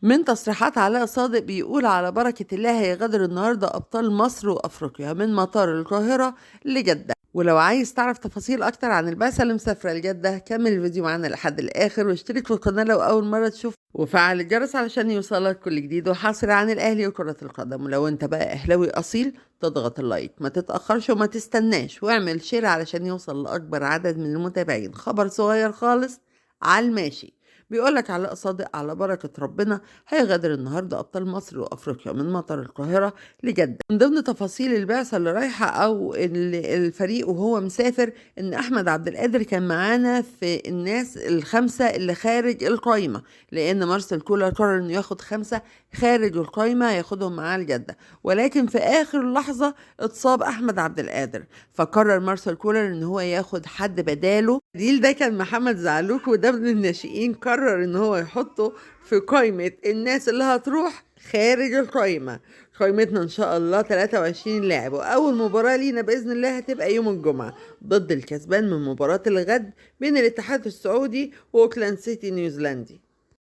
من تصريحات علاء صادق بيقول على بركة الله هيغادر النهاردة أبطال مصر وأفريقيا من مطار القاهرة لجدة. ولو عايز تعرف تفاصيل أكتر عن البعثة اللي مسافرة لجدة كمل الفيديو معانا لحد الآخر، واشترك في القناة لو أول مرة تشوف، وفعل الجرس علشان يوصلك كل جديد وحصري عن الأهلي وكرة القدم. ولو أنت بقى أهلاوي أصيل تضغط ال like، ما تتأخرش وما تستناش، واعمل share علشان يوصل لأكبر عدد من المتابعين. خبر صغير خالص على الماشي، بيقولك علاء صادق على بركة ربنا هيغادر النهاردة أبطال مصر وأفريقيا من مطار القاهرة لجدة. من ضمن تفاصيل البعثة اللي رايحة أو الفريق وهو مسافر، إن أحمد عبد القادر كان معانا في الناس الخمسة اللي خارج القايمة، لأن مارسيل كولر قرر إنه ياخد 5 خارج القايمة ياخدهم معاه لجدة، ولكن في آخر لحظة اتصاب أحمد عبد القادر، فقرر مارسيل كولر إن هو ياخد حد بداله. ديل ده كان محمد زعلوك، وده من الناشئين، قرر ان هو يحطه في قائمة الناس اللي هتروح خارج القائمة. قائمتنا ان شاء الله 23 لاعب، واول مباراة لينا بإذن الله هتبقى يوم الجمعة ضد الكسبان من مباراة الغد بين الاتحاد السعودي واوكلاند سيتي نيوزيلندي.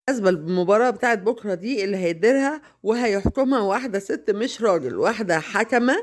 بالنسبة المباراة بتاعت بكرة دي اللي هيديرها وهيحكمها واحدة ست مش راجل، واحدة حكمة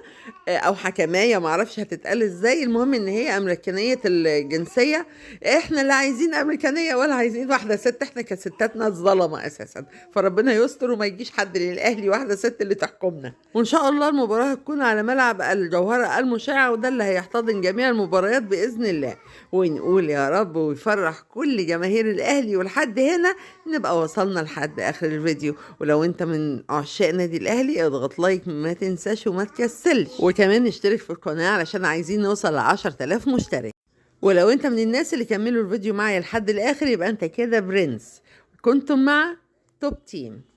أو حكماية، معرفش هتتقال ازاي، المهم ان هي أمريكانية الجنسية. احنا لا عايزين أمريكانية ولا عايزين واحدة ست، احنا كستاتنا الظلمة أساسا، فربنا يستر وما يجيش حد للأهلي واحدة ست اللي تحكمنا. وإن شاء الله المباراة هتكون على ملعب الجوهرة المشعة، وده اللي هيحتضن جميع المباريات بإذن الله، ونقول يا رب ويفرح كل جماهير الأهلي. ولحد هنا نبقى وصلنا لحد آخر الفيديو. ولو انت من عشاق نادي الأهلي اضغط like ما تنساش وما تكسلش، وكمان اشترك في القناة علشان عايزين نوصل ل10,000 مشترك. ولو انت من الناس اللي كملوا الفيديو معايا لحد الآخر يبقى انت كده برنس. كنتم مع Top Team.